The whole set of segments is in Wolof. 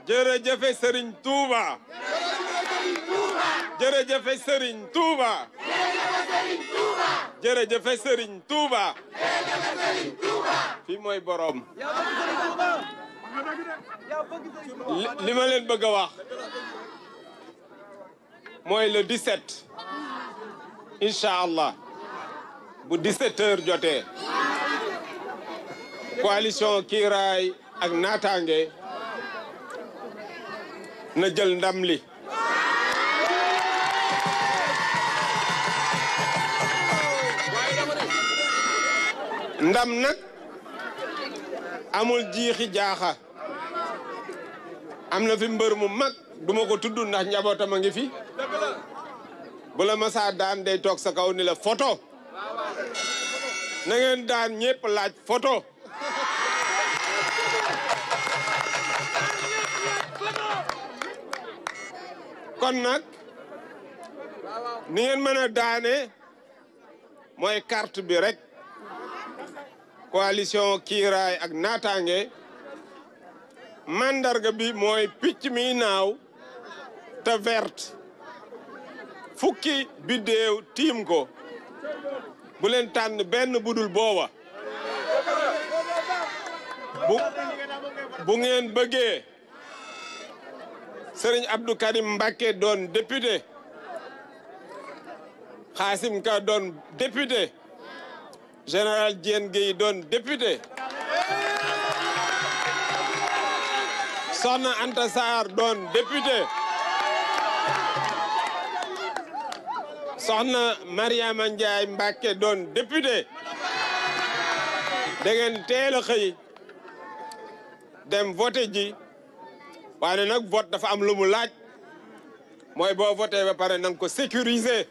jërëjëfe Serigne Touba. jërëjëfe Serigne Touba. jërëjëfe Serigne Touba. fii mooy borom. li ma leen bëgg a wax mooy le 17 incha allah bu 17h jotee coalition Kiiraay ak Naataange na jël ndam li. ndam nag amul jiixi jaaxa am na fi mbër mu mag duma ko tudd ndax njabootam a ngi fi bu la masaa daan day toog sa kaw ni la photo na ngeen daan ñépp laaj photo kon nag ni ngeen mën a daane mooy carte bi rek coalition Kiiraay ak Naataange mandarga bi mooy picc mi naaw te verte fukki biddéew tiim ko bu leen tànn benn budul booba bu ngeen bëggee Serigne Abdou Karim Mbacké doon député Khassim Ka doon député général Diène Gueye doon député Soxna Anta Sarr doon député Soxna Mariama Ndiaye Mbacké doon député da ngeen teel a xëy dem voté ji waaye nag vote dafa am lu mu laaj mooy boo voté ba pare na nga ko sécuriser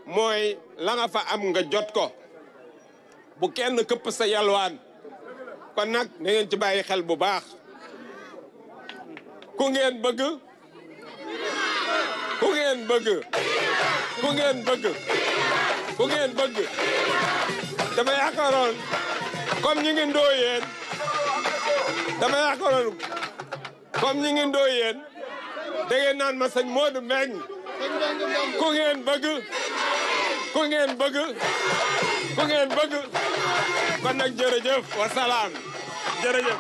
mooy la nga fa am nga jot ko bu kenn këpp sa yalwaan kon nag na ngeen ci bàyyi xel bu baax ku ngeen bëgg ku ngeen bëgg ku ngeen bëgg ku ngeen bëgg dama yaakaaroon comme ñi ngi ndooyeen dama yaakaaroon comme ñi ngi ndooyeen da ngeen naan ma sëñ Modou Mbengue ku ngeen bëgg ku ngeen bëgg ku ngeen bëgg kon nag jërëjëf wa salaam jërëjëf